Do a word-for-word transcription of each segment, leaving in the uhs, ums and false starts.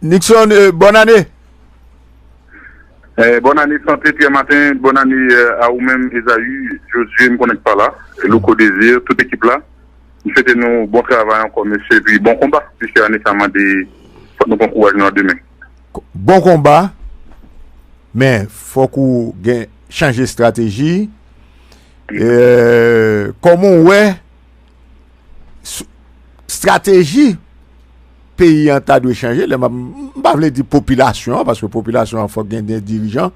Nixon, euh, bonne année. Eh, bonne année santé Pierre Martin, bonne année euh, à ou menm Esaü, Josué, m konnen k pa la, Louko Désir, tout ekip la. M swete nou bon travay ankò mesye, epi bon konba, piske ane sa mande fòk nou pran kouraj nou an demen. Bon konba, men fòk ou gen chanje estrateji. Eh, kòman w wè s- estrateji peyi an ta dwe chanje? Lè m ap- m pa vle di popilasyon an, paske popilasyon an fòk gen de dirijan.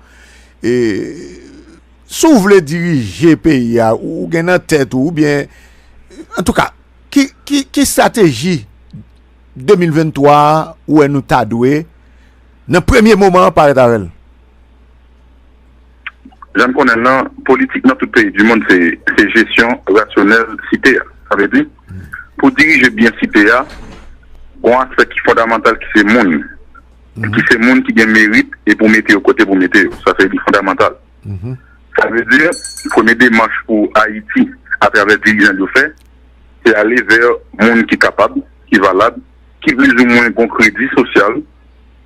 E si w vle dirije peyi a, ou gen nan tèt ou, oubyen, antouka, ki, ki, ki estrateji de mil venntwa a ou wè nou ta dwe, nan premye moman an, parèt avè l? Jan n konnen l lan, politik nan tout peyi di monn se, se jesyon rasyonèl site a. Sa vle di, pou dirije byen site a, gon aspè ki fondamantal ki se moun. Ki se moun ki gen merit e pou mete yo kote pou mete yo. Sa se li fondamantal. Sa vle di, premye demach pou Ayiti atravè dirijan yo fè, se ale vè moun ki kapab, ki valab, ki plizoumwen gon kredi sosyal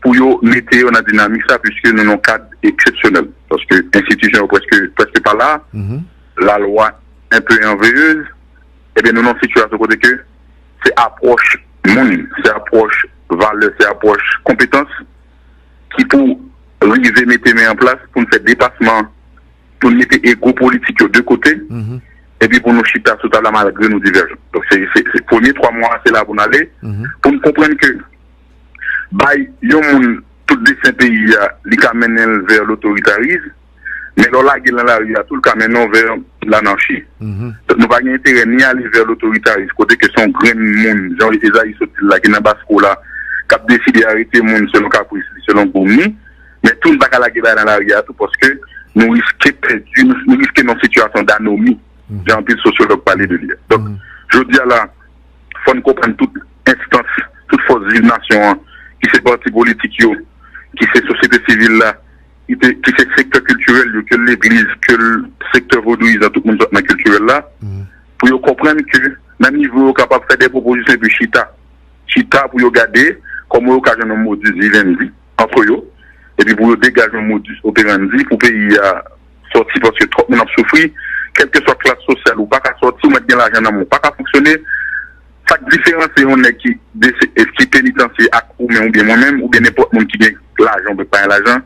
pou yo mete yo nan dinamik sa, piske nou nan kad eksepsyonèl. Paske enstitisyon yo prèske, prèske pa la, lalwa enpe anveyez, ebyen nou nan sitiyasyon kote ke se apwòch moun, se apwòch valè, se apwòch konpetans ki pou rive mete men an plas pou n fè depasman, pou n mete ego politik yo de kote, epi pou nou chita sou tab la malgre nou divèjan. Donk se, se, se premye twa mwa a, se la pou n ale, pou n konprann ke bay yon moun tout desten peyi a, li ka mennen l vè lotoritarizm, men lè w lage l nan lari a tou, l ka mennen w vè lanarchi. Donk nou pa gen enterè ni ale vè lotoritarizm, kote ke se yon grenn moun, jan Ezayi sot di l la, ki nan bas kou la, k ap deside arete moun selon kapris li, selon gou li, men tou n pa ka lage bagay nan lari a tou, paske nou riske pèdi, nou, nou riske nan sitiyasyon danomi, jan anpil sosyològ pale de li a. Donk, jodi a la, fò n konprann tout enstans, tout fòs viv nasyon an, ki se pati politik yo, ki se sosyete sivil la, ki te, ki se sektè kiltirèl yo, ke legliz, ke l sektè vodouyizan, tout moun sot nan kiltirèl la, pou yo konprann ke nan nivo yo kapab fè de pwopozisyon epi chita. Chita pou yo gade kòman yo ka jwenn yon modus vivendi antre yo, epi pou yo degaje yon modus operandi pou peyi a sòti, paske twòp moun ap soufri, kèlkeswa klas sosyal ou pa ka sòti, ou mèt gen lajan nan men w, pa ka fonksyone. Sa k diferanse yon nèg ki, ki penitansye ak ou menm oubyen mwen menm, oubyen nenpòt moun ki gen lajan oubyen ki pa gen lajan,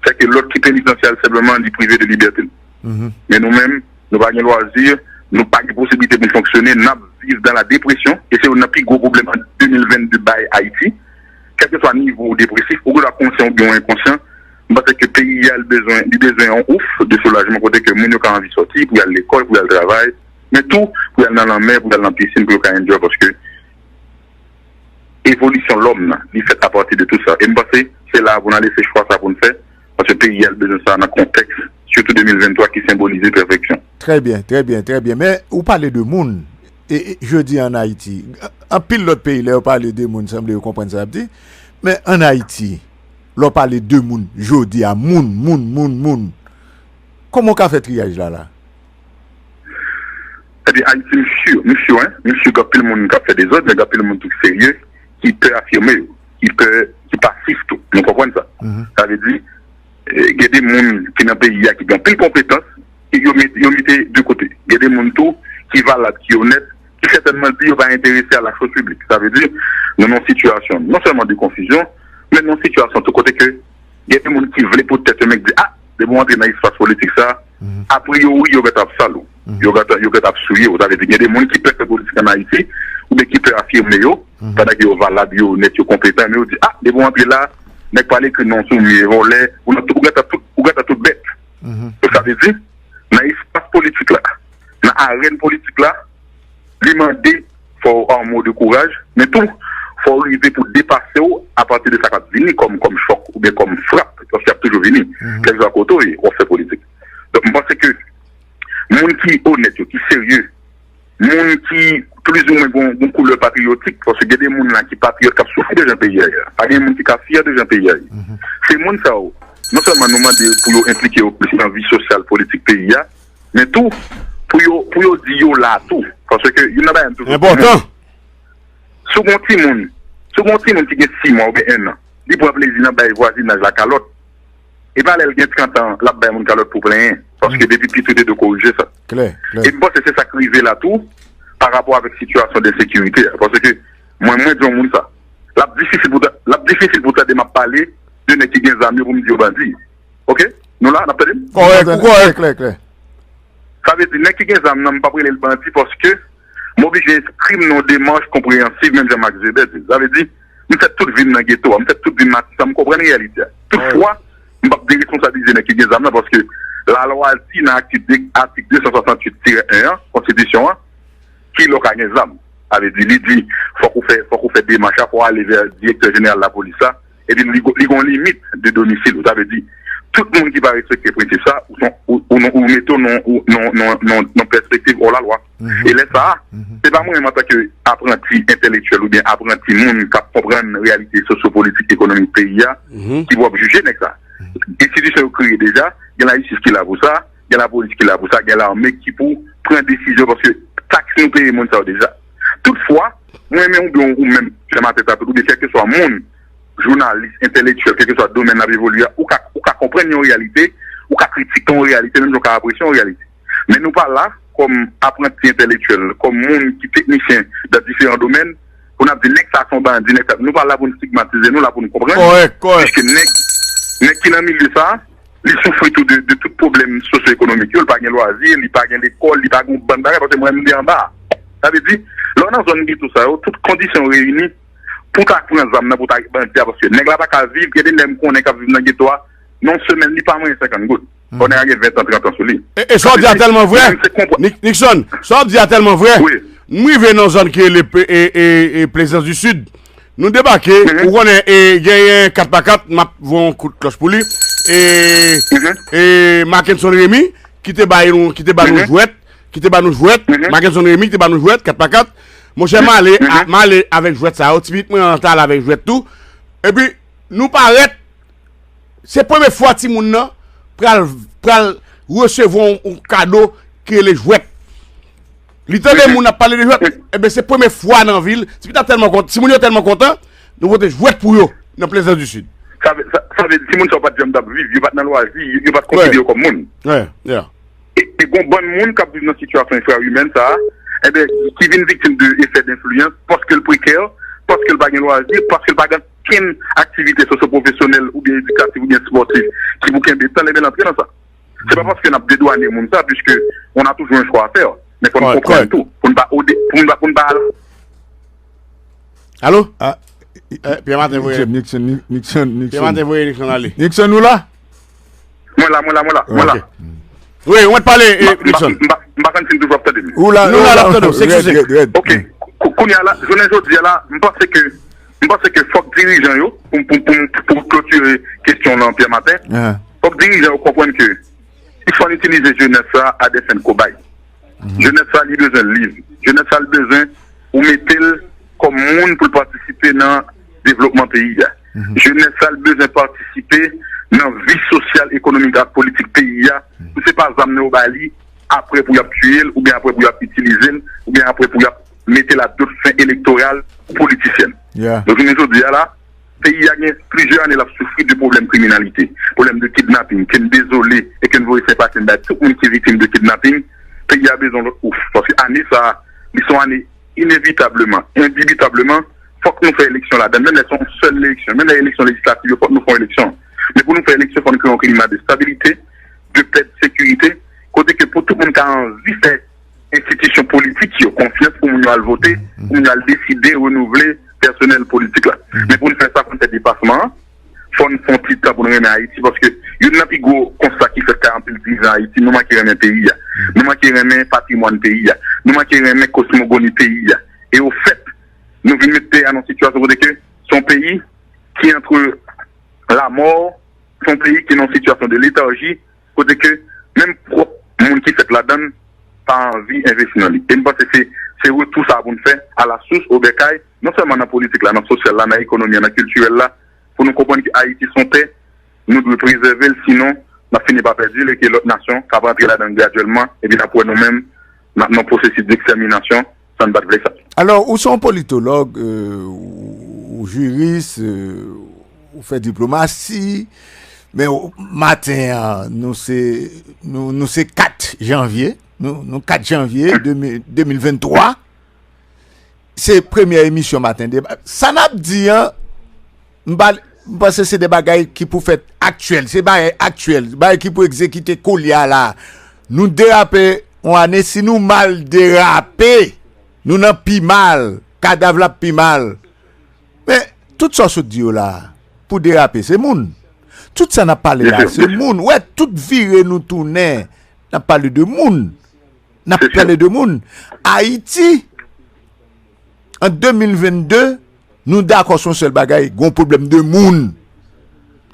se ke lòt ki penitansye a, li senpleman li prive de libète l. Men nou menm, nou pa gen lwazi, nou pa gen posiblite pou n fonksyone, n ap viv dan la depresyon, e se youn nan pi gwo pwoblèm an de mil vennde bay Ayiti. Kèlkeswa nivo w depresif, ou gen dwa konsyan oubyen w enkonsyan, m panse ke peyi a, li bezwen, li bezwen yon ouf de soulajman kote ke moun yo ka anvi sòti pou y al lekòl, pou y al travay, men tou pou y al nan lanmè, pou y al nan pisin, pou yo ka enjoy, paske evolisyon lòm nan, li fèt apati de tout sa. E m panse se la pou n ale, se chwa sa pou n fè, paske peyi a, li bezwen sa nan kontèks, sitou de mil venntwa ki senbolize pèfeksyon. Trè byen, trè byen, trè byen. Men ou pale de moun, e, e, jodi an Ayiti, anpil lòt peyi, lè yo pale de moun, sanble yo konprann sa y ap di. Men ann Ayiti, lè w pale de moun, jodi a, moun, moun, moun, moun, kòman w ka fè triyaj la, la? Ebyen, Ayiti, m si, m si, wi, m si gen anpil moun k ap fè dezòd, men gen anpil moun tou ki serye, ki pè afime yo, ki pè, ki pasif tou. Nou konprann sa? Sa vle di, eh, gen de moun ki nan peyi a ki gen anpil konpetans, ki yo met, yo mete de kote. Gen de moun tou ki valab, ki onèt, ki sètènman di yo pa enterese a la choz piblik. Sa vle di, nou nan yon sitiyasyon non sèlman de konfizyon, men nan yon sitiyasyon tou kote ke gen de moun ki vle pou tèt yo, men ki di, a, depi w antre nan espas politik sa, apriori, yo gentan ap sal ou. Yo gentan, yo gentan ap souye ou. Sa vle di, gen de moun ki pè fè politik ann Ayiti, oubyen ki pè afime yo, pandan ke yo valab, yo onèt, yo konpetan, men yo di, a, depi w antre la, nèg pral ekri non sou mi, vòlè, ou nan tout, ou gentan tout, ou gentan tout bèt. Donk, sa vle di, nan espas politik la, nan arèn politik la, li mande fò w arme w de kouraj, men tou, fò w rive pou depase w apati de sa k ap vini kòm, kòm chòk oubyen kòm frap, paske y ap toujou vini, kèlkeswa kote w ye, w ap fè politik. Donk, m panse ke moun ki onèt yo, ki serye, moun ki plizoumwen gon, gon koulè patriyotik, paske gen de moun la ki patriyòt, k ap soufri de jan peyi a ye a. Pa gen moun ki ka fyè de jan peyi a ye. Se moun sa yo, non sèlman nou mande pou yo enplike yo plis nan vi sosyal, politik peyi a, men tou, pou yo, pou yo di yo la tou. Paske youn nan bagay m toujou di moun, si w gon timoun, si w gon timoun ki gen sis mwa oubyen en an, li pran plezi nan bay vwazinaj la kalòt. E pa lè l gen trant an, l ap bay moun kalòt pou plenyen. Paske depi piti, w te dwe korije sa. Klè, E klè. m panse se sa k rive la tou, pa rapò avèk sitiyasyon de ensekirite a. Paske mwen, mwen di yon moun sa. L ap difisil pou ta- l ap difisil pou tande m ap pale de nèg ki gen zam yo pou m di yo bandi. Oke? Nou la, n ap tande m? Kòrèk, ou kòrèk. Klè, klè. Sa vle di, nèg ki gen zam nan, m p ap rele l bandi paske m oblije enskri m nan yon demach konpreyansiv, menm jan Max Weber di. Sa vle di, m fèt tout vi m nan geto a, m fèt tout vi m Matisan, m konprann reyalite a. Toutfwa, m p ap deresponsabilize nèg ki gen zam nan paske lalwa di nan atik de, atik de san swasanntuit tirè en an, konstitisyon an, ki lè w ka gen zam. Sa vle di, li di, fòk ou fè, fòk ou fè demach la, fòk w ale vè direktè jeneral lapolis la, epi li, li gen yon limit de domisil ou. Sa vle di, tout moun ki pa respekte prensip sa, ou, son- ou, ou, ou mete w nan, ou, nan, nan, nan, nan pèspektiv hors la loi. E lè sa a, se pa mwen menm antanke apranti entèlektyèl oubyen apranti moun k ap konprann reyalite sosyopolitik ekonomik peyi a ki pou ap jije nèg sa. Enstitisyon yo kreye deja, gen lajistis ki la pou sa, gen lapolis ki la pou sa, gen lame ki pou pran desizyon paske taks nou peye moun sa yo deja. Toutfwa, mwen menm oubyen ou menm, Pierre Martin Tapit, oubyen kèlkeswa moun, jounalis, entèlektyèl, kèlkeswa domèn n ap evolye a, ou ka, ou ka konprann yon reyalite, ou ka kritike yon reyalite, menm jan w ka apresye yon reyalite. Men nou pa la kòm apranti entèlektyèl, kòm moun ki teknisyen nan diferan domèn, pou n ap di nèg sa se yon bandi, nèg sa. Nou pa la pou n stigmatize, nou la pou n konprann. Kòrèk, kòrèk. Piske nèg, nèg ki nan milye sa, li soufri tou de, de tout pwoblèm sosyo-ekonomik yo, li pa gen lwazi, li pa gen lekòl, li pa gen yon bann bagay, paske mwen menm m te anba a. Sa vle di, lè w nan zòn geto sa yo, tout kondisyon reyini pou w ta pran zam nan, pou w ta bandi a, paske nèg la pa ka viv, gen de nèg m konnen k ap viv nan geto a, nan yon semèn, li pa manyen senkant goud. Fò nèg la gen ven tan, trant an sou li. E, e sa w di a tèlman vrè. Nixon, sa w di a tèlman vrè. M rive nan zòn ki rele Plezans di Sid. Nou debake, ou konnen, e genyen kat pa kat, m ap voye yon kout klòch pou li. E, e Mackenson Remy, ki te bay nou, ki te ba nou jwèt, ki te ba nou jwèt, Mackenson Remy, ki te ba nou jwèt, kat pa kat. Monchè, m ale, m ale avèk jwèt sa yo, ti pitit mwen an t al avèk jwèt tou. Epi, nou parèt, se premye fwa timoun nan pral, pral resevwa yon, yon kado ki rele jwèt. Li tande moun ap pale de jwèt, ebyen se premye fwa nan vi l, ti pitit la tèlman kontan, timoun yo tèlman kontan, nou pote jwèt pou yo nan Plezans di Sid. Sa vle, sa, sa vle di timoun sa yo pa t janm t ap viv, yo pa t nan lwazi, yo, yo pa t konsidere yo kòm moun. E, e gon bann moun k ap viv nan sitiyasyon enfrayimèn sa a, enben, ki vin viktim de efè denfliyans, paske l prekè, paske l pa gen lwazi, paske l pa gen okenn aktivite sosyopwofesyonèl oubyen edikatif oubyen espòtif ki pou kenbe tan l, enben l antre nan sa. Se pa paske n ap dedwane moun sa, puiske on a toujours un choix à faire, men fò n konprann tou, pou n pa ode, pou n pa, pou n pa al. Alo? Ah, eh, Pierre Martin voye. Nixon, Nixon, Nixon. Pierre Martin voye Nixon ale. Nixon, ou la? Mwen la, mwen la, mwen la, mwen la. Wi, ou mèt pale, eh, Nixon. M pa, m pa konn si n toujou ap tande m. Ou la, nou la, n ap tande w, se kise. Ok, kounye a la, jounen jodi a la, m panse ke, m panse ke fòk dirijan yo, pou, pou, pou, pou klotire kesyon lan Pierre Martin, fòk dirijan yo konprann ke il fò n itilize jenès sa a des fins de kobay. Jenès sa li bezwen liv. Jenès sa li bezwen ou mete l kòm moun pou l patisipe nan devlopman peyi a. Jenès sa li bezwen patisipe nan vi sosyal, ekonomik ak politik peyi a. Si se pa zam nan yo ba li, apre pou y ap tiye l, oubyen apre pou y ap itilize l, oubyen apre pou y ap mete l a dot fen elektoral ou politisyèn. Donk, jounen jodi a la, peyi a gen plizyè ane l ap soufri de pwoblèm kriminalite, pwoblèm de kidnaping, ke n dezole e ke n voye senpati n bay tout moun ki viktim de kidnaping. Peyi a bezwen lòt ouf. Paske ane sa a, li se yon ane inevitableman, endibitableman, fòk nou fè eleksyon ladan l. Menm lè se yon sèl eleksyon, menm lè eleksyon lejislatif yo, fòk nou fè yon eleksyon. Men pou nou fè eleksyon, fò nou kreye yon klima de stabilite, de pè, de sekirite, kote ke pou tout moun ka anvi fè enstitisyon politik yo konfyans pou moun yo al vote, pou moun yo al deside renouvle pèsonèl politik la. Men pou n fè sa, pou n fè depasman an, fò n fè yon ti tan pou n renmen Ayiti, paske youn nan pi gwo konsta ki fèt kay anpil dirijan Ayiti, nou manke renmen peyi a. Nou manke renmen patrimwàn peyi a. Nou manke renmen kosmogoni peyi a. E ofèt, nou vin met peyi a nan sitiyasyon kote ke se yon peyi ki antre lamò, se yon peyi ki nan sitiyasyon de letarji, kote ke menm pwòp moun ki fèt ladan l pa anvi envesti nan li. E m panse se, se retou sa a pou n fè alasous, obèkay, non sèlman nan politik la, nan sosyal la, nan ekonomi an, nan kiltirèl la, pou nou konprann ke Ayiti se yon tè, nou dwe prezève l, sinon, n ap fini pa pèdi l e ke lòt nasyon k ap rantre ladan l gradyèlman, epi n ap wè nou menm, n ap nan pwosesis dekstèminasyon, san n pa t vle sa. Alò, ou se yon politològ, euh, ou, ou jiris, euh, ou fè diplomasi, men w- maten an, nou se, nou, nou se kat janvye, nou, nou kat janvye de mil, de mil venntwa, se premyè emisyon Maten Deba. Sa n ap di an, m pa, m panse se de bagay ki pou fèt aktyèl, se bagay aktyèl, bagay ki pou egzekite koulye a la. Nou derape yon ane, si nou mal derape, nou nan pi mal, kadav la pi mal. Men, tout sa w sot di yo la, pou derape, se moun. Tout sa n ap pale la, se moun. Wè, tout vire nou tounen, n ap pale de moun. N ap pale de moun. Ayiti, an de mil vennde, nou dakò sou yon sèl bagay, gon pwoblèm de moun.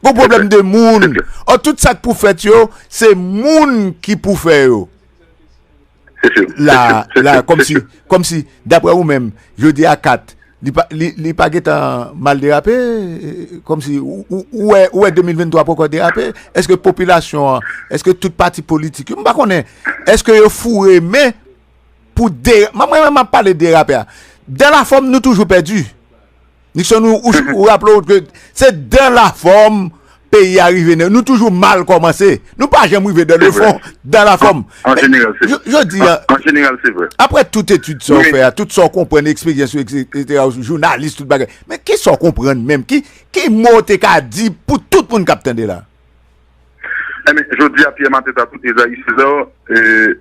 Gon pwoblèm de moun. Ò, tout sa k pou fèt yo, se moun ki pou fè yo. La, la, kòmsi, kòmsi, daprè ou menm, jodi a kat, li pa, li, li pa gentan mal derape, kòmsi, ou, ou, ou wè, ou wè de mil venntwa poko derape, èske popilasyon an, èske tout pati politik yo, m pa konnen, èske yo foure men pou de, mwen, mwen, m ap pale derape a. Dan la fòm, nou toujou pèdi. Nixon, ou, ou, ou raple w ke se dan la fòm peyi a rive nan. Nou toujou mal kòmanse. Nou pa janm rive dan le fon, dan la fòm. An jeneral, se vre. Jodi a, an jeneral, se vre. Apre tout etid sa w fè a, tout sa w konprann, eksperyans ou, etsetera, ou jounalis, tout bagay. Men ki sa w konprann menm? Ki, ki mo w te ka di pou tout moun k ap tande la? Enben, jodi a, Pierre Mateta, tout Esaïe César,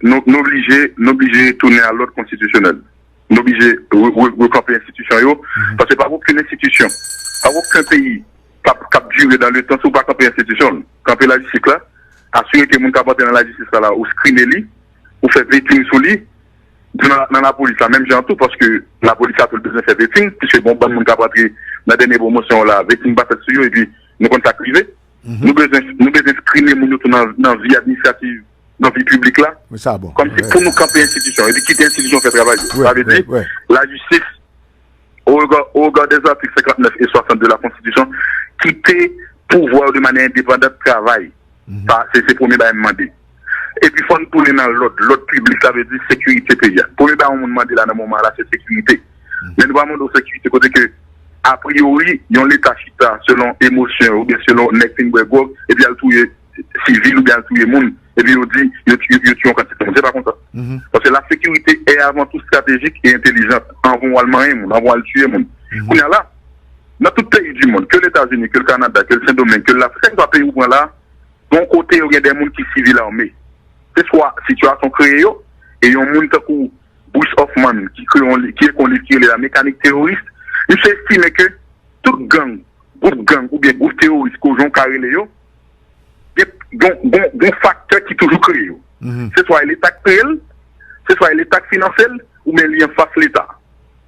nou, nou oblije, nou oblije tounen a lòd konstitisyonèl. Nou oblije re- re- rekanpe enstitisyon yo, paske pa okenn enstitisyon, pa okenn peyi k ap k ap dire dan le tan si w pa kanpe enstitisyon l. Kanpe lajistis la, asire ke moun k ap antre nan lajistis la, la ou skrine li, ou fè vetting sou li, nan, nan lapolis la, menm jan tou, paske lapolis la tou l bezwen fè vetting, piske gon bann moun k ap antre nan dènye pwomosyon yo la, vetting pa fèt sou yo, epi nou konn sa k rive. Nou bezwen, nou bezwen skrine moun yo tou nan, nan vi administrativ, nan vi piblik la. Kòmsi pou nou kanpe enstitisyon, epi kite enstitisyon fè travay yo. Sa vle di, lajistis, au regard, au regard des articles cinquante-neuf et soixante de la Constitution, kite pouvwa yo de manière indépendante travay. Sa, se, se premye bagay m mande. Epi fò n tounen nan lòd, lòd piblik, sa vle di sekirite peyi a. Premye bagay yon moun mande la nan moman la, se sekirite. Men nou pa mande w sekirite kote ke, apriyori, yon leta chita selon emosyon oubyen selon nèg fin bwè gwòg, epi al touye sivil oubyen al touye moun, epi yo di yo, yo, yo tiye yon kantite moun. Se pa konsa. Paske la sécurité est avant tout stratégique et intelligente, anvan w al manyen moun, anvan w al tiye moun. Kounye a la, nan tout peyi di mond, ke Letazini, ke l Kanada, ke l Sendomeng, ke l Lafrik, kèlkeswa peyi ou pran la, gon kote yo gen de moun ki sivil ame. Se swa sitiyasyon kreye yo, e yon moun tankou Bruce Hoffman, ki kreye yon li- ki ekri yon liv ki rele La Mécanique terroriste, misye estime ke tout gang, gwoup gang oubyen gwoup teworis, kou jan w ka rele yo, gen, gen, gen, gen faktè ki toujou kreye yo. Se swa e Leta k kreye l, se swa e Leta k finanse l, oubyen li anfas Leta.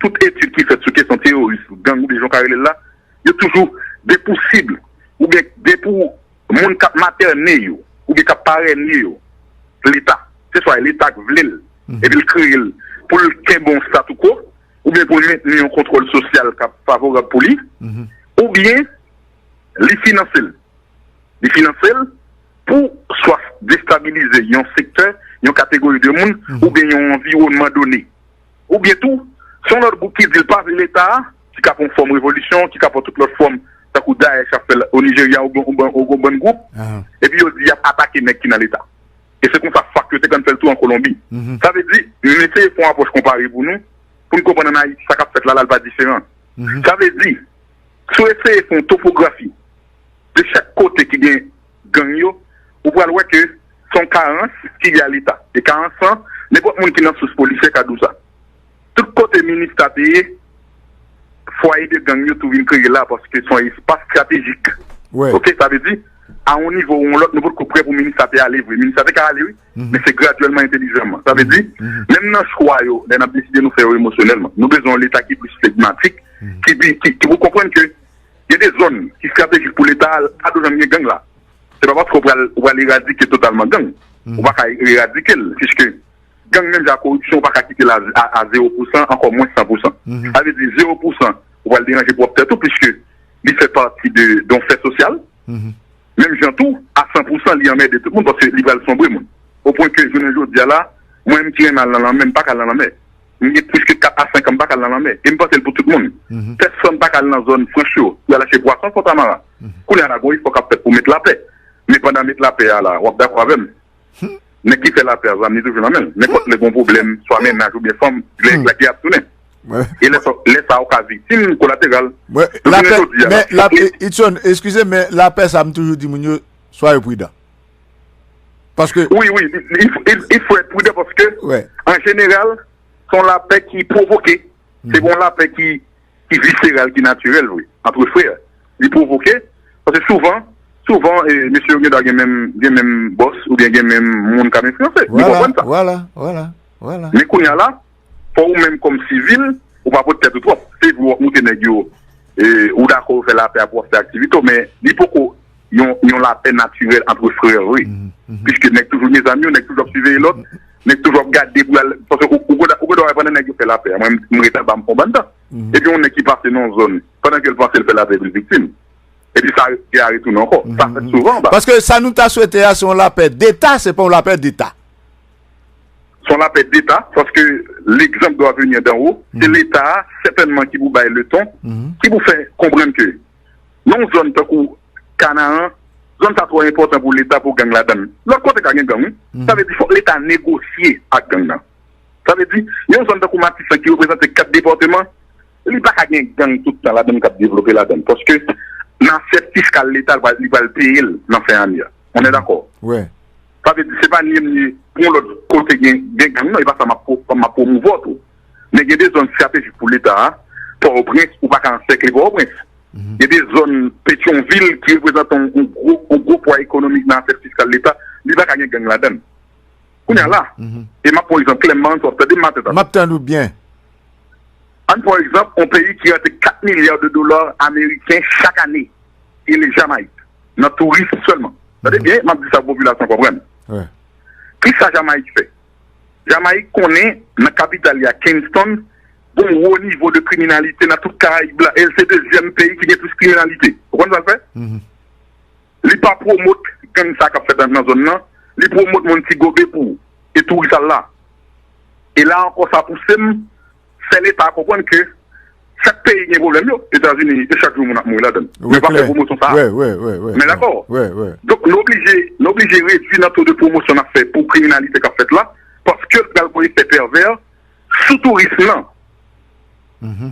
Tout etid ki fèt sou kesyon teworis, gang oubyen jan w ka rele l la, yo toujou gen pou sib, oubyen gen pou moun k ap matène yo, oubyen k ap parène yo, Leta. Se swa Leta k vle l, epi l kreye l pou l kenbe yon statu quo, oubyen pou l mentni yon kontwòl sosyal k ap favorab pou li, oubyen li finanse l. Li finanse l pou swa destabilize yon sektè, yon kategori de moun, oubyen yon anviwònman done. Oubyen tou, se yon lòt gwoup ki di l pa vle Leta a, ki ka pran fòm revolisyon, ki ka pran tout lòt fòm, tankou Daesh ap fè l o Nijerya, ou gon, ou gon, ou gon bann gwoup, epi yo di y ap atake nèg ki nan Leta. E se konsa fak yo te konn fè l tou an Kolonbi. Sa vle di, m eseye fè yon apwòch konpare pou nou, pou n konprann ann Ayiti, sa k ap fèt la, la, l pa diferan. Sa vle di, si w eseye fè yon topografi de chak kote ki gen gang yo, ou pral wè ke se yon karans ki gen a Leta. E karans lan, nenpòt moun ki nan syans polisyè ka di w sa. Tout kote Minista te ye, fwaye de gang yo tou vin kreye la, paske se yon espas estratejik. Oke, sa vle di, a yon nivo ou yon lòt, nou potko prè pou Minista te ale vre. Minista te ka ale, wi, men se gradyèlman, entelijanman. Sa vle di, menm nan chwa yo, lè n ap deside nou fè yo emosyonèlman, nou bezwen yon Leta ki plis flegmatik, ki, ki, ki pou konprann ke gen de zòn ki estratejik pou Leta a, pa dwe janm gen gang la. Se pa paske w pral, w pral eradike totalman gang. Ou pa ka eradike l, piske gang menm jan ak koripsyon, ou pa ka kite l a, a, a zewo pousan, ankò mwens san pousan. Sa vle di zewo pousan, ou pral deranje pwòp tèt ou, piske li fè pati de, de yon fè sosyal. Menm jan tou, a san pousan, li anmède tout moun, paske li pral sonbre moun. O pwen ke jounen jodi a la, mwen menm ki renmen al nan lanmè, m pa ka al nan lanmè. M gen plis ke kat a senk an m pa ka al nan lanmè. E m panse l pou tout moun. Pèsonn pa ka al nan zòn franch yo pou al achte pwason Fontamara. Kounye a la, gen yon efò k ap fèt pou met lapè. Men pandan met lapè a la, w ap dakò avè m. Nèg ki fè lapè a, zam li toujou nan men l. Nenpòt lè gen yon pwoblèm, swa mennaj oubyen fanm, lè, lè ki ap tounen. E lè sa, lè sa a, ou ka viktim kolateral. Donk, jounen jodi a la, men lapè, Itson, eskize, men lapè sa, m toujou di moun yo, swa yo pridan. Paske Wi, wi, il, il, il faut être prudent paske, an jeneral, se yon lapè ki pwovoke. Se pa yon lapè ki, ki viseral, ki natirèl, vre, antre frè. Li pwovoke, paske souvan, souvan, e, mesye yo gen dwa gen menm, gen menm bòs, oubyen gen menm moun k ap enfliyanse. Li konprann sa. Vwala, vwala, vwala. Men kounye a la, fò ou menm kòm sivil, ou pa pote tèt ou twòp. Se vre w ap moute nèg yo, e, ou dakò yo fè lapè a pou w ap fè aktivite w, men li poko yon, yon lapè natirèl antre frè vre. Piske nèg toujou gen zam yo, nèg toujou ap siveye lòt, nèg toujou ap gade pou y al, paske ou, ou, ou, ou, ou pandan nèg yo fè lapè a, mwen, m ret anba, m fè yon bann tan. Epi yon nèg ki pase nan yon zòn, pandan ke l panse l fè lapè, epi l viktim. Epi sa, sa retounen ankò. Sa fèt souvan anba. Paske sa nou ta swete a, se yon lapè deta, se pa yon lapè deta. Se yon lapè deta, paske l'exemple doit venir d'en haut. Se Leta a, sètènman, ki pou bay leton, ki pou fè konprann ke nan yon zòn tankou Kanaran, zòn sa twò enpòtan pou Leta, pou gang ladan l. Lòt kote ka gen gang, wi. Sa vle di, fòk Leta negosye ak gang nan. Sa vle di, yon zòn tankou Matisan ki reprezante kat depatman, li pa ka gen gang tout tan ladan l k ap devlope ladan l. Paske nan asyèt fiskal Leta, li pral, li pral peye l nan fen ane a. On est d'accord? Sa vle di, se pa ni m ni pou yon lòt kote gen, gen gang, non, e pa sa m ap, m ap pwomouvwa tou. Men gen de zòn estratejik pou Leta a, Pòtoprens, ou pa ka ansèkle Pòtoprens. Gen de zòn Petyonvil ki reprezante yon, yon gwo, yon gwo pwa ekonomik nan asyèt fiskal Leta, li pa ka gen gang ladan l. Kounye a la, e m ap pran yon egzanp klè, m pa konn si w ap tande m maten sa. M ap tande w byen. Ann pran egzanp, yon peyi ki rantre kat milya de dola ameriken chak ane, ki rele Jamayik, nan touris sèlman. Tande byen, m ap di sa pou popilasyon konprann. Kisa Jamayik fè? Jamayik konnen nan kapital li a Kingston, gen yon wo nivo de kriminalite nan tout Karayib la, e l se dezyèm peyi ki gen plis kriminalite. Ou konn sa l fè? Li pa pwomot gang sa k ap fèt nan, nan zòn nan, li pwomot moun Ti Gobe pou e touris al la. E la ankò, sa pouse m fè Leta a konprann ke chak peyi gen pwoblèm yo. Etazini, e chak jou moun ap mouri ladan l. Men yo pa fè pwomosyon sa a. Men dakò. Donk, nou oblije, nou oblije redui nan to de pwomosyon n ap fè pou kriminalite k ap fèt la, paske l pral gen efè pèvè sou touris lan.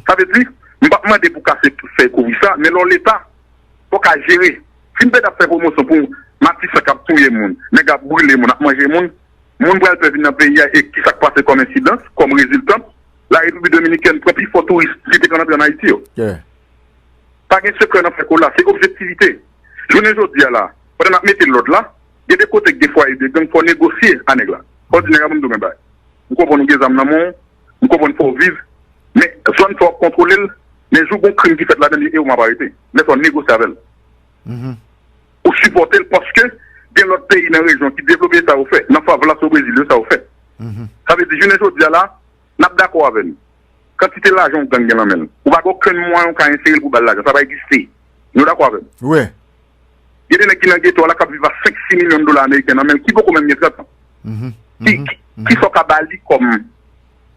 Sa vle di, m p ap mande pou kase fè kouvri sa, men lè w Leta, fò w ka jere. Si m pèdi ap fè pwomosyon pou Matisan k ap touye moun, nèg ap brile moun, ap manje moun, moun pral pè vin nan peyi a, e kisa k pase kòm ensidans, kòm reziltan? Larepiblik Dominikèn pran pi fò touris ki te konn antre ann Ayiti yo. Pa gen sekrè nan fè kola, se objektivite. Jounen jodi a la, pandan n ap mete lòd la, gen de kote k gen fwaye de gang, fò w negosye a nèg la. Fò w di nèg la, ban m di w yon bagay. M konprann ou gen zam nan men w, m konprann fò w viv, men zòn sa w ap kontwole l, men jou gon krim ki fèt ladan l, e ou m ap arete. Lè sa w negosye avè l. Ou sipòte l paske gen lòt peyi nan rejyon ki devlope sa yo fè. Nan favela o Brezil yo sa yo fè. Sa vle di, jounen jodi a la, n ap dakò avè l. Kantite lajan yon gang gen nan men l, ou pa gen okenn mwayen ou ka ensere l pou ba l lajan. Sa pa egziste. Nou dakò avè m? Gen de nèg ki nan geto a la k ap viv a senk, sis milyon dola ameriken nan men l, ki poko menm gen trant an. Ki, ki, kisa w ka ba li kòm,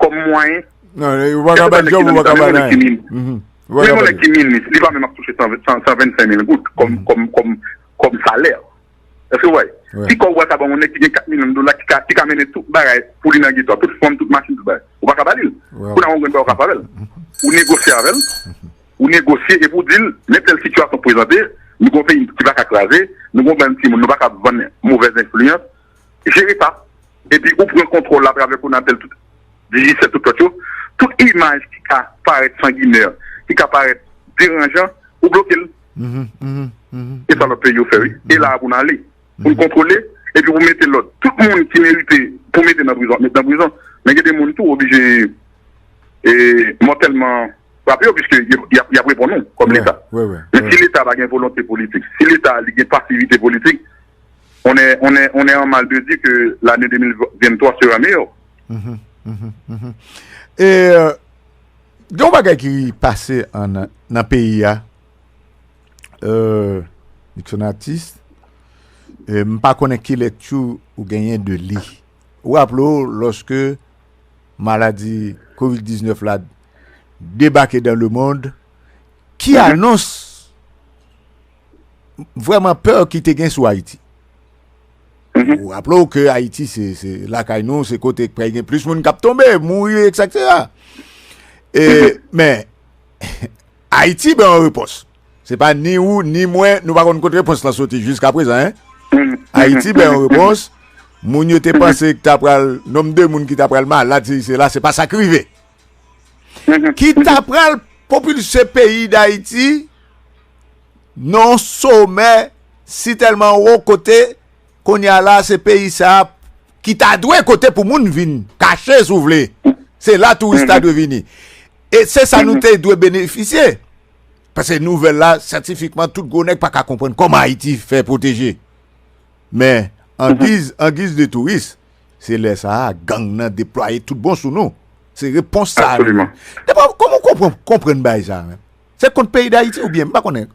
kòm mwayen? Non, ou pa ka ba l djòb, ou pa ka ba l anyen. Men yon nèg ki minis, li pa menm ap touche san, san, san vennsenk mil goud kòm, kòm, kòm, kòm salè. Èske w wè? Ki kòb ou pral ka ban yon nèg ki gen kat milyon dola, ki ka, ki ka mennen tout bagay pou li nan geto a, tout fanm, tout machin, tout bagay? Ou pa ka ba li l. Kounye a, yon grenn bagay ou ka fè avè l. Ou negosye avè l. Ou negosye epi w di l, men tèl sitiyasyon prezante, nou gen yon peyi ki pa ka kraze, nou gen yon bann timoun, nou pa ka vann movèz enfliyans. Jere sa. Epi ou pran kontwòl la atravè Conatel, tout, Digicel, tout lòt yo. Tout imaj ki ka parèt sanginè, ki ka parèt deranjan, ou bloke l. E sa lòt peyi yo fè, wi. E la a pou n ale. Pou n kontwole, epi pou mete lòd. Tout moun ki merite pou mete nan prizon, ap met nan prizon. Men gen de moun tou oblije, e, mòtèlman frape yo, piske y ap, y ap, y ap reponn ou kòm Leta. Men si Leta pa gen volonte politik, si Leta li gen pasivite politik, on est, on est, on est en mal de dire que l'année deux mille vingt-trois sera meilleure. E, euh, gen yon bagay ki pase an, nan, nan peyi a, euh, Nixon Artiste, e, m pa konnen ki lekti ou genyen de li. Ou raple w, lòske maladi kovid diznèf la debake dans le monde, ki anons vrèman pè ki te gen sou Ayiti? Ou raple w ke Ayiti se, se lakay nou, se kote k pral gen plis moun k ap tonbe, mouri, et cetera. E, men, Ayiti bay yon repons. Se pa ni ou, ni mwen, nou pa konn kot repons lan soti jiska prezan, en. Ayiti bay yon repons. Moun yo te panse ki ta pral, nonb de moun ki ta pral malad, se isi, se la, se pa sa k rive. Ki ta pral pwopilse peyi Dayiti nan yon somè si tèlman wo kote kounye a la se peyi sa a ki ta dwe kote pou moun vin kache si w vle. Se la touris ta dwe vini. E se sa nou te dwe benefisye. Paske nouvèl la, syantifikman, tout gwo nèg pa ka konprann kòman Ayiti fè pwoteje. Men, an giz, an giz de touris, se lè sa a, gang nan deplwaye tout bon sou nou. Se repons sa a. Absoliman. Depwa, kòman w konprann, konprann bagay sa a menm? Se kont peyi Dayiti oubyen, m pa konnen.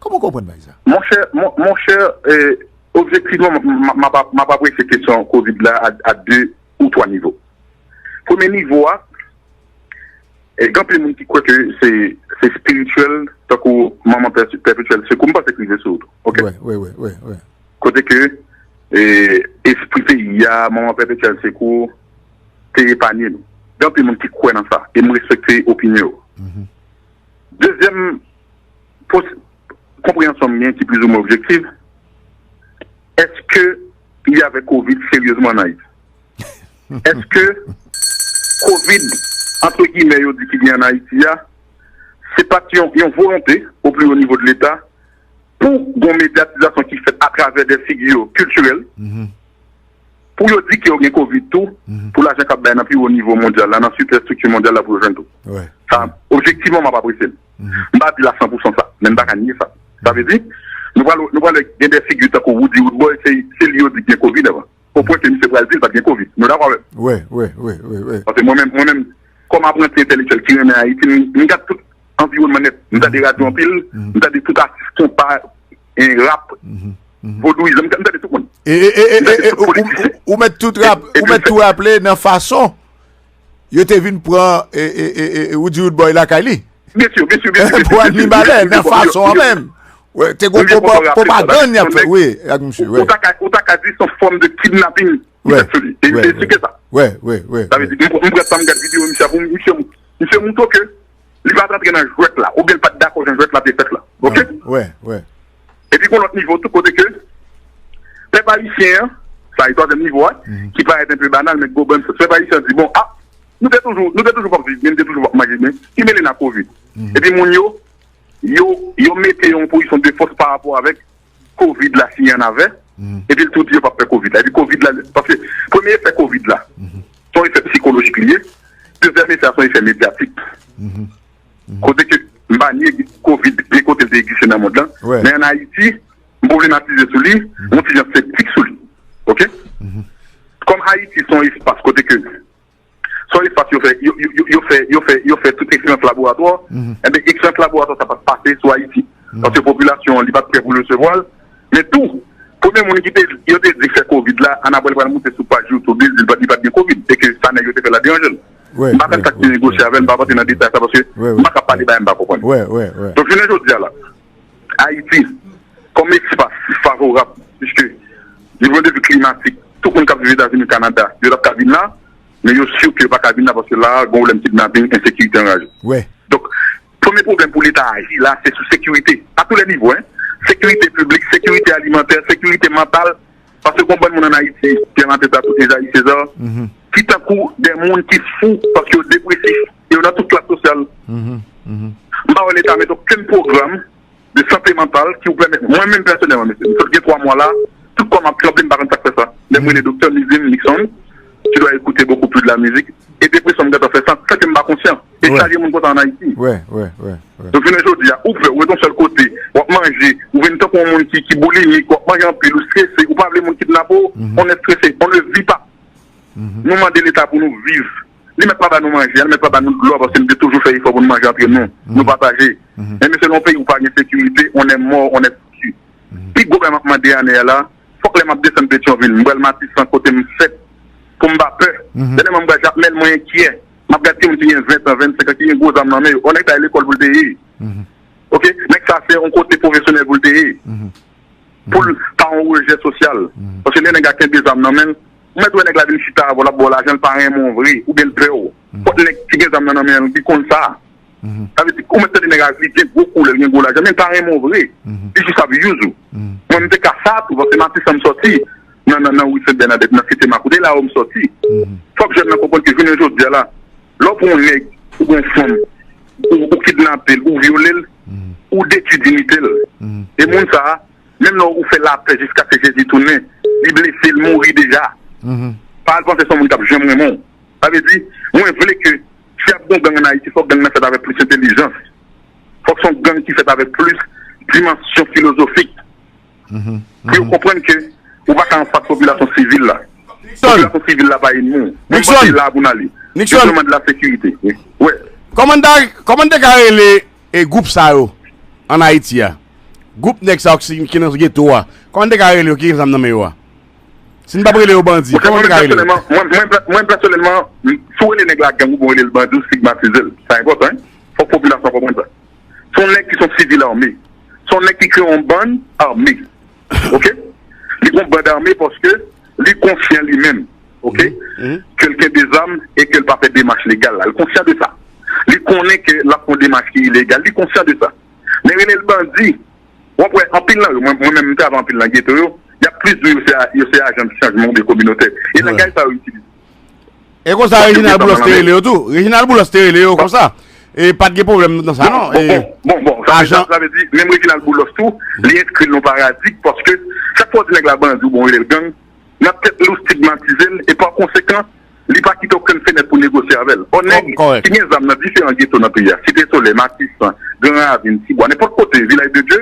Kòman w konprann bagay sa a? Monchè, mon, monchè, eh, objektivman, m, m, m ap, m ap apresye kesyon kovid la a, a de ou twa nivo. Premye nivo a, e, gen anpil moun ki kwè ke se, se espirityèl, tankou manman pèpetyèl sekou, m panse k rive sou ou tou. Oke? Wi, wi, wi, wi, wi. Kote ke, e, espri peyi a, manman pèpetyèl sekou, te epanye nou. Gen anpil moun ki kwè nan sa, e m respekte opinyon yo. Dezyèm pos-, konpreyansyon m gen ki plizoumwen objektif, èske y avè kovid seryezman an Ayiti? Èske kovid, antre gimè, yo di ki gen an Ayiti a, se pa t yon, yon volonte o pli wo nivo de Leta pou gon medyatizasyon ki fèt atravè de figi yo kiltirèl, pou yo di ke yo gen kovid tou, pou lajan k ap bay nan pi wo nivo mondyal la, nan sipèstrikti mondyal la pou yo jwenn tou. Sa, objektivman, m ap apresye l. M pa di l a san pou san sa, men m pa ka nye sa. Sa vle di, nou pral, nou pral gen de figi tankou Roody Roodboy, se, se li yo di gen kovid avan. O pwen ke misye pral di l pa t gen kovid. Nou dakò avè m? Wi, wi, wi, wi, wi. Paske mwen menm, mwen menm, kòm apranti entèlektyèl ki renmen Ayiti, m, m gad tout anviwònman nèt. M tande radyo anpil, m tande tout atis konpa, e, rap, vodouyizan, m, m tande tout moun. E, e, e, e, e, ou, ou, ou mèt tout rap, ou mèt tou raple nan fason yo te vin pran, e, e, e, e, Roody Roodboy lakay li. Byen si, byen si, byen si. Pou al li balè, nan fason an menm. Wi, te gon pwopagann y ap fè, wi, ak misye, wi. Ou ta ka, ou ta ka di se yon fòm de kidnaping ki fèt sou li. E, e se ke sa. Wi, wi, wi. Sa vle di, m, m pran tan m gad videyo misye a pou misye, misye montre ke li pa t antre nan jwèt la, oubyen li pa t dakò jan jwèt la te fèt la. Oke? Wi, wi. Epi gon lòt nivo tou kote ke pèp ayisyen an, sa e twazyèm nivo a, ki parèt enpe banal, men gwo bann pèp ayisyen an di, bon, a, nou te toujou, nou te toujou p ap viv byen, nou te toujou p ap manje byen, ki mele n a kovid? Epi moun yo, yo, yo mete yon pozisyon de fòs pa rapò avèk kovid la si y en avè, epi l tou di yo p ap fè kovid la. Epi kovid la, paske premye efè kovid la, se yon efè sikolojik li ye, dezyèm efè a se yon efè medyatik. Kote ke m pa nye kovid, gen kote l te egziste nan mond lan, men an Ayiti, m pwoblematize sou li, yon ti jan septik sou li. Oke? Kòm Ayiti se yon espas kote ke se yon espas yo fè, yo, yo, yo, yo fè, yo fè, yo fè tout eksperyans laboratwa. Enben, eksperyans laboratwa sa pa t pase sou Ayiti. Paske popilasyon an, li pa t prè pou l resevwa l. Men tou, premye moun ki te, yo te di fè kovid la, Annabelle pral moute sou paj YouTube li, li pa, li pa t gen kovid. E ke sa nèg yo te fè la deranje l. M pa konn sa k te negosye avè l, m pa p antre nan detay sa, paske m pa ka pale bagay m pa konprann. Donk, jounen jodi a la, Ayiti, kòm espas favorab, piske, du point de vue climatique, tout moun k ap viv Etazini, Kanada, yo t ap ka vin la, men yo si ke yo pa ka vin la paske la a, gen pwoblèm kidnaping, ensekirite anraje. Donk, premye pwoblèm pou Leta aji la, se sou sekirite, a tou lè nivo, en. Sekirite piblik, sekirite alimantè, sekirite mantal, paske gon bann moun an Ayiti, Pierre Mateta, tout Esaïe César, ki tankou de moun ki fou, paske yo depresif, e yo nan tout klas sosyal. M pa wè Leta mete okenn pwogram de sante mantal ki w pèmèt. Mwen menm pèsonèlman, mesye, m sot gen twa mwa la, tout kò m ap tranble, m pa konn sa k fè sa. Lè m rele doktè, li di m, Nixon, tu dois écouter beaucoup plus de la musique, e depresyon m gentan fè san, san ke m pa konsyan. E chaje moun konsa an Ayiti. Donk, jounen jodi a, ou pè, ou ret yon sèl kote, w ap manje, ou vin tankou yon moun ki, ki boulimik, w ap manje anpil, ou strese, ou pa vle moun kidnape w, on est stressé, on ne vit pas. Nou mande Leta pou nou viv. Li mèt pa ba nou manje, li mèt pa ba nou dlo, paske nou te toujou fè efò pou nou manje antre nou. Nou pataje. Men mesye, nan yon peyi ou pa gen sekirite, on est mort, on est foutu. Pi gwo bagay m ap mande ane a la, fòk lè m ap desann Petyonvil, m pral Matisan kote m fèt, pou m pa pè. Dènyèman, m gade Jakmèl, mwen enkyè. M ap gade timoun ki gen ven tan, vennsenk an, ki gen gwo zam nan men yo. Yon nèg ta lekòl pou l te ye. Oke? Nèg sa se yon kote pwofesyonèl pou l te ye. Pou l pa yon rejè sosyal. Paske lè nèg la kenbe zam nan men l, ou mèt wè nèg la vin chita avè w, l ap ba w lajan, l pa renmen w vre, oubyen l pè w. Fòk nèg ki gen zam nan nan men l, li konn sa. Sa vle di, ou mèt tande nèg la, li gen gwo koulè, li gen gwo lajan, men li pa renmen w vre. Li jis ap use ou. Mwen, m te ka sa tou, paske Matisan m sòti, nan, nan, nan ri Sen Bènadèt, nan Site Makout, e la yo m sòti. Fòk jèn nan konprann ke jounen jodi a la, lè w pran yon nèg, ou pran yon fanm, ou, ou kidnape l, ou vyole l, ou detwi diyite l. E moun sa a, menm lè ou fè lapè jiskaske Jezi tounen, li blese, l mouri deja. Pa al panse se yon moun k ap janm renmen w. Sa vle di, mwen vle ke si ap gon gang ann Ayiti, fòk gang nan fèt avèk plis entèlijans. Fòk se yon gang ki fèt avèk plis dimansyon filozofik. Pou yo konprann ke ou pa ka anfas popilasyon sivil la. Popilasyon sivil la pa enmi w. Mwen panse la pou n ale. Yo demann la sekirite. Wi. Kòman n ta, kòman n te ka rele e gwoup sa yo ann Ayiti a? Gwoup nèg sa yo ki, ki nan geto a. Kòman n te ka rele yo ki gen zam nan men yo a? Si n p ap rele yo bandi, kòman n te ka rele yo? Mwen, mwen, mwen pèsonèlman, si w rele nèg la gang oubyen w rele l bandi, w stigmatize l. Sa enpòtan, wi. Fòk popilasyon an konprann sa. Se yon nèg ki se yon sivil ame. Se yon nèg ki kreye yon bann ame. Oke? Li gen yon bann ame paske li konsyan li menm. Oke? Ke l kenbe zam e ke l pa fè demach legal la. Li konsyan de sa. Li konnen ke l ap fè yon demach ki ilegal. Li konsyan de sa. Men rele l bandi, w ap wè anpil nan yo, mwen, mwen menm m travay anpil nan geto yo, y ap plis di w yo se, yo se ajan de chanjman oubyen kominotè. E langaj sa yo itilize. E konsa Reginald Boulos te rele yo tou. Reginald Boulos te rele yo konsa. E pa t gen pwoblèm nan sa non. Bon, bon, bon, bon, sa vle, sa vle di, menm Reginald Boulos tou, li enskri l nan paradig, paske chak fwa w di nèg la bandi oubyen w rele l gang, nan tèt li w stigmatize l, e pa konsekan, li pa kite okenn fenèt pou negosye avè l. Yon nèg ki gen zam nan diferan geto nan peyi a, Site Solèy, Matisan, Gran Ravin, Tibwa, nenpòt kote, Vilaj de Dye,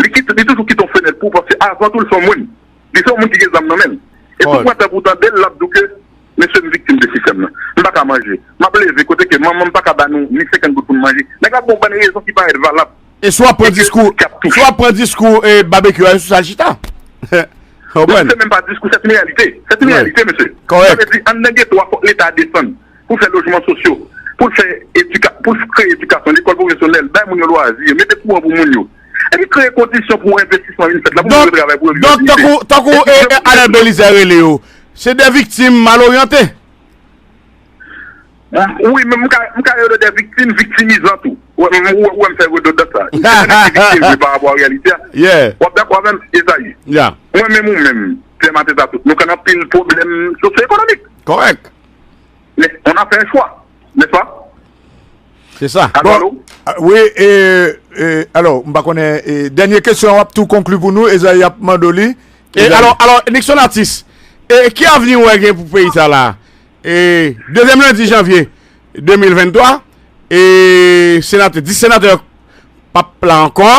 li kite, li toujou kite yon fenèt pou w, paske avan tou l se yon moun. Li se yon moun ki gen zam nan men l. E tou pran tan pou w tande l, l ap di w ke, mesye, m viktim de sistèm nan. M pa ka manje. M ap leve kote ke manman m pa ka ba nou ni senkant goud pou n manje. Nèg la ap ba w bann rezon ki parèt valab. E si w ap pran diskou, si w ap pran diskou e Babekyou a, sou sa l chita. Ou konprann? Se menm pa diskou, c'est une réalité. C'est une réalité, mesye. Sa vle di, anndan geto a, fòk Leta desann pou fè lojman sosyo, pou l fè edika-, pou l kreye edikasyon, lekòl pwofesyonèl, bay moun yo lwazi, mete kouran pou moun yo. Epi kreye kondisyon pou envestisman vin fèt la, pou moun yo travay, pou yo gen yon dignite. Donk, tankou, tankou, e, e, Arnel Belizaire rele yo, se de viktim mal oryante. Wi, men m ka, m ka rele de viktim viktimizan tou. Ou wè, m, ou wè, ou wè m fè redondans la. Gen nèg ki viktim vre pa rapò a reyalite a. W ap dakò avè m, Ezayi? Mwen menm ou menm, Pierre Martin Tatout, nou konn anpil pwoblèm sosyo-ekonomik. Kòrèk. Men, on a fait un choix, n'est-ce pas? Se sa. Bon, alo? A, wi, e, e, alò, m pa konnen, e, dènye kesyon an, w ap tou konkli pou nou, Ezayi ap mande w li. E, alò, alò, Nixon Artis, e, ki avni w wè gen pou peyi sa la? E, dezyèm lendi janvye de mil venntwa, e, senatè, dis senatè p ap la ankò,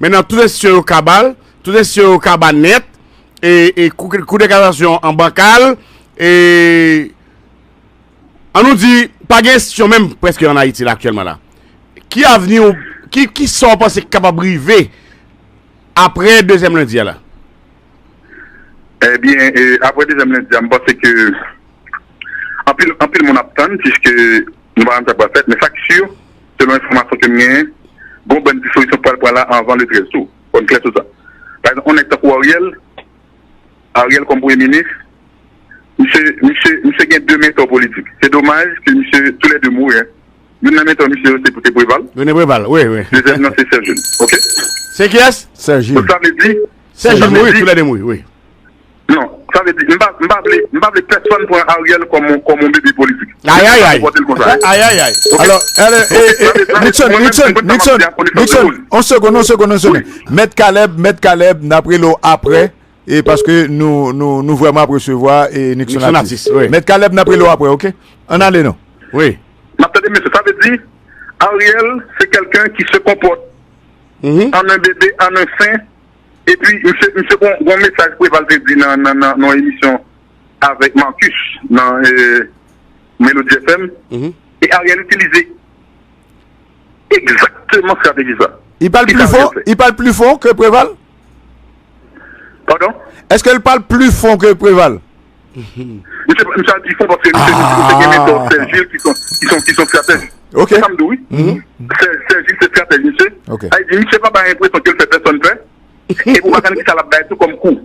men nan tout enstitisyon yo kaba, tout enstitisyon yo kaba nèt, e, e kou, kou de kasasyon an banka l, e, ann nou di, pa gen enstitisyon menm prèske ann Ayiti la aktyèlman la. Ki avni w, ki, ki sa w panse ki kapab rive apre dezyèm lendi a la? Ebyen, e, apre dezyèm lendi a, m panse ke anpil, anpil moun ap tann, piske nou pa konn sa k pral fèt, men sa k si, selon enfòmasyon ke m genyen, gon bann dispozisyon k pral pran la anvan le trèz tou. Fò n klè sou sa. Pa egzanp, yon nèg tankou Ariel, Ariel kòm premye minis, misye, misye, misye gen de mentò politik. Se domaj ke misye, toulède mouri, en. Youn nan mentò misye yo, se, se Preval. Rene Preval, wi, wi. Dezyèm nan, se Serge Jules. Oke? Se kiyès? Serge Jules. Donk, sa vle di, Serge Jules mouri, toulède mouri, wi. Non, sa vle di, m pa, m pa vle, m pa vle pèsonn pran Ariel kòm, kòm yon bebe politik. Ayayay. Ayayay. Oke? Alò, alò, e, e, Nixon, Nixon, Nixon, Nixon, yon segonn, yon segonn, yon segonn. Mèt Caleb, Mèt Caleb, n ap rele w apre. E paske nou, nou, nou vrèman ap resevwa, e, Nixon Artis. Mèt Caleb, n ap rele w apre, oke? Ann ale non. Wi. M ap tande mesye, sa vle di, Ariel, se kèlken ki se konpòt an un bébé, an un saint, epi misye, misye gon, gon mesaj Preval te di nan, nan, nan, nan yon emisyon avèk Marcus nan, e, Melody F M, e Ariel itilize egzakteman estrateji sa. Li pral pli fon, li pral pli fon ke Preval? Padon? Èske l pral pli fon ke Preval? Misye, misye al pi fon paske misye di misye gen mentò Sè Jil ki son, ki son, ki son stratèj. Se sa m di w, wi. Sè, Sè Jil se stratèj misye. Sa vle di, misye pa bay enpresyon ke l fè pèsonn pè. E pou pa konn kisa l ap bay tou kòm kou.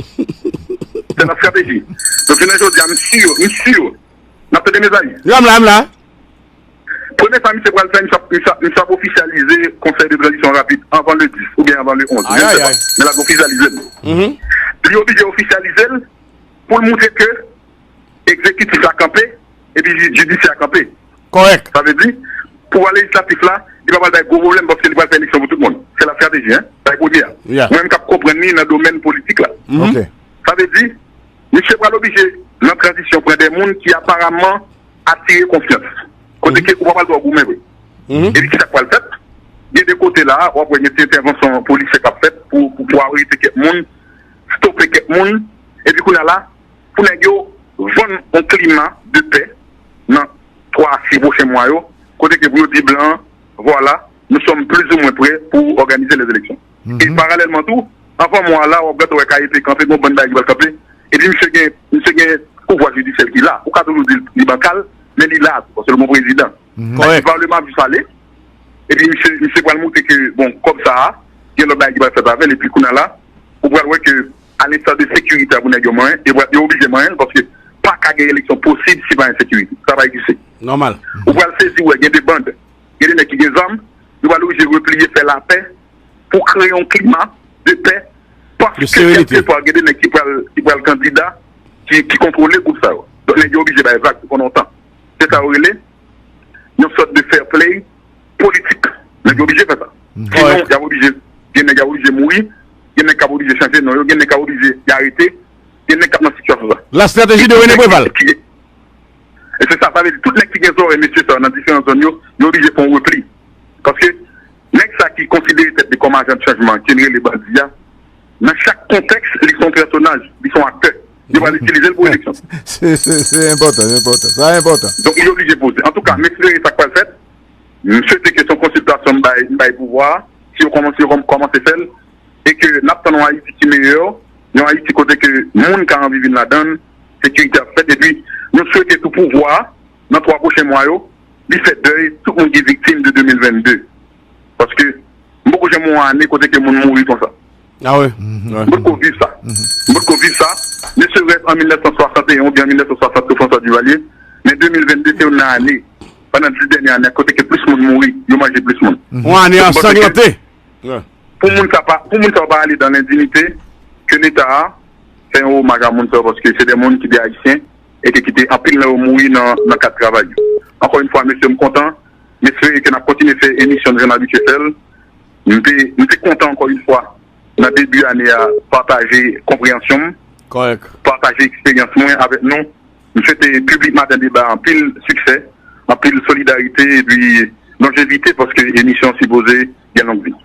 Se nan strateji. Donk, jounen jodi a, m si, m si, n ap tande Mezayi. Wi, m la, m la. Premye sa misye pral fè, misye ap, misye ap, misye ap ofisyalize konsèy de tranzisyon rapid anvan le dis oubyen anvan le onz. Je ne sais pas. Men l ap ofisyalize l. Li oblije ofisyalize l pou l montre ke egzekitif la kanpe epi ji-, jidisyè a kanpe. Kòrèk. Sa vle di, pouvwa lejislatif la, li pa pral bay gwo pwoblèm paske li pral fè eleksyon pou tout moun. Se la strateji, hein, bay premye a. Mwen menm k ap konprann li nan domèn politik la. Sa vle di, misye pral oblije, nan tranzisyon, pran de moun ki aparamman atire konfyans. Kote ke ou pa pral dwe goumen vre. Epi kisa k pral fèt? Gen de kote la, w ap wè gen ti entèvansyon polisye k ap fèt pou, pou, pou arete kèk moun, stope kèk moun. Epi kounye a la, pou nèg yo vann yon klima de pè nan twa a sis pwochen mwa yo, kote ke pou yo di blan an, voilà, nous sommes plus ou moins prêts pour organiser les élections. E paralèlman tou, anvan mwa la, w ap gade wè K E P kanpe, gon bann bagay ki pral kanpe. Epi misye gen, misye gen pouvwa jidisyèl ki la. Ou ka toujou di li bankal, men li la tou, paske l gon prezidan. Kòrèk. Palman ap jis ale. Epi misye, misye pral montre ke, bon, kòb sa a, gen lòt bagay ki pral fèt avè l. Epi kounye a la, ou pral wè ke, alensta de sekirite a pou nèg yo manyen, yo, yo oblije manyen l, paske pa ka gen eleksyon posib si pa gen sekirite. Sa pa egziste. Nòmal. Ou pral sezi wè gen de band, gen de nèg ki gen zam, yo pral oblije repliye, fè lapè, pou kreye yon klima de pè, paske kèlkeswa gen de nèg ki pral, ki pral kandida, ki, ki kontwole gwoup sa yo. Donk, nèg yo oblije bay vag pou lontan. Se sa yo rele yon sòt de fair play politik. Nèg yo oblije fè sa. Sinon, y ap oblije, gen nèg y ap oblije mouri, gen nèg k ap oblije chanje non yo, gen nèg k ap oblije y arete, gen nèg k ap nan sitiyasyon sa. La stratégie de René Préval. E se sa, sa vle di tout nèg ki gen zòrèy mesye sa yo nan diferan zòn yo, yo oblije fè yon repli. Paske nèg sa ki konsidere tèt li kòm ajan de chanjman, ke n rele bandi a, nan chak kontèks, li se yon pèsonaj, li se yon aktè. Yo pral itilize l pou eleksyon. Se, se, se enpòtan, se enpòtan. Sa enpòtan. Donk, li oblije poze. Antouka, m espere sa k pral fèt. M swete ke se yon konsiltasyon m bay, m bay pouvwa a. Si yo kòmanse, yo kòm-, kòmanse fè l, e ke n ap tann yon Ayiti ki meyè, yon Ayiti kote ke moun ka anvi vin ladan l, sekirite ap fèt, epi nou swete tou pouvwa a, nan twa pwochen mwa yo, li fè dèy tout moun ki viktim de de mil vennde. Paske m poko janm wè yon ane kote ke moun mouri konsa. Ah wi. M potko viv sa. M potko viv sa. Ne serait-ce en mil nèf san swasanteyen oubyen an mil nèf san swasant sou François Duvalier, men de mil vennde se youn nan ane, pandan dis dènye ane, kote ke plis moun mouri, yo manje plis moun. Yon ane ansanglante. Pou moun sa pa, pou moun sa pa ale dan lendinite, ke Leta a fè yon omaj a moun sa yo, paske se de moun ki te ayisyen e ke kite anpil nan yo mouri nan, nan kad travay yo. Ankò yon fwa, mesye, m kontan. M espere ke n ap kontinye fè emisyon nou jan n abitye fè l. M te, m te kontan ankò yon fwa nan debi ane a pataje konpreyansyon m, pataje eksperyans mwen avèk nou. M swete Piblik Maten Deba anpil siksè, anpil solidarite epi lonjevite paske emisyon an sipoze gen long vi.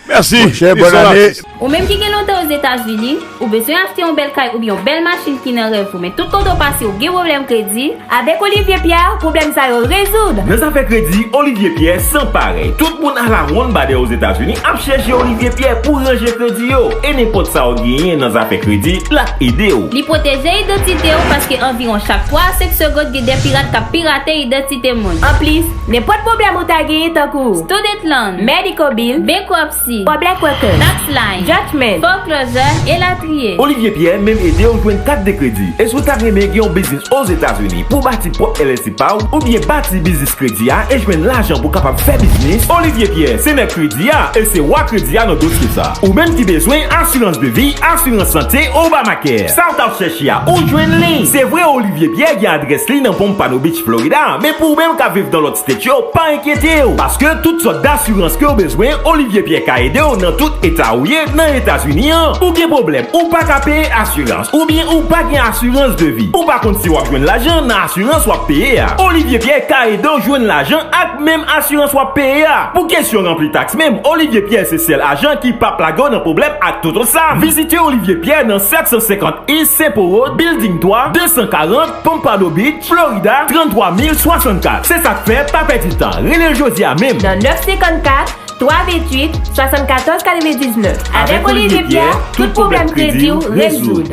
Mèsi. Monchè, bòn ane. Ou menm ki gen lontan Ozetazini, ou bezwen achte yon bèl kay oubyen yon bèl machin ki nan rèv ou, men tout kote w pase ou gen pwoblèm kredi? Avèk Olivier Pierre, pwoblèm sa yo rezoud. Nan zafè kredi, Olivier Pierre san parèy. Tout moun alawonn ba dèyè Ozetazini ap chèche Olivier Pierre pou ranje kredi yo. E nenpòt sa w genyen nan zafè kredi, l ap ede w. Li pwoteje idantite w paske anviwon chak twa a senk segonn gen de pirat k ap pirate idantite moun. Anplis, nenpòt pwoblèm ou ta genyen tankou student loan, medical bill, bankruptcy, public record, tax line, judgment, foreclosure, elatriye. Olivier Pierre menm ede w jwenn kat de kredi. E si w ta renmen gen yon biznis Ozetazini pou w bati pwòp L L C pa w oubyen bati biznis kredi a e jwenn lajan pou w kapab fè biznis, Olivier Pierre se mèt kredi a e se wa kredi a nan dosye sa. Ou menm ki bezwen asirans de vi, asirans sante, Obamacare, sa w t ap chèche a, ou jwenn li. Se vre Olivier Pierre gen adrès li nan Pompano Beach, Florida, men pou ou menm k ap viv nan lòt state yo, pa enkyete w, paske tout sòt dasirans ke w bezwen, Olivier Pierre ka ede w nan tout eta ou ye nan Etazini an. Ou gen pwoblèm, ou pa ka peye asirans, oubyen ou pa gen asirans de vi, ou pa konn si w ap jwenn lajan nan asirans w ap peye a. Olivier Pierre ka ede w jwenn lajan ak menm asirans w ap peye a. Pou kesyon ranpli taks menm, Olivier Pierre se sèl ajan ki p ap lage w nan pwoblèm ak TotoSAM. Vizite Olivier Pierre nan sèt san senkant East Saint Paul Road, Building twa, de san karant, Pompano Beach, Florida, trant twa mil swasannkat. Se sa k fè, pa pèdi tan, rele l jodi a menm. Nan nèf senkannkat, twa venntuit, swasannkatòz katrevendiznèf. Avèk Olivier Pierre, tout pwoblèm kredi w rezoud.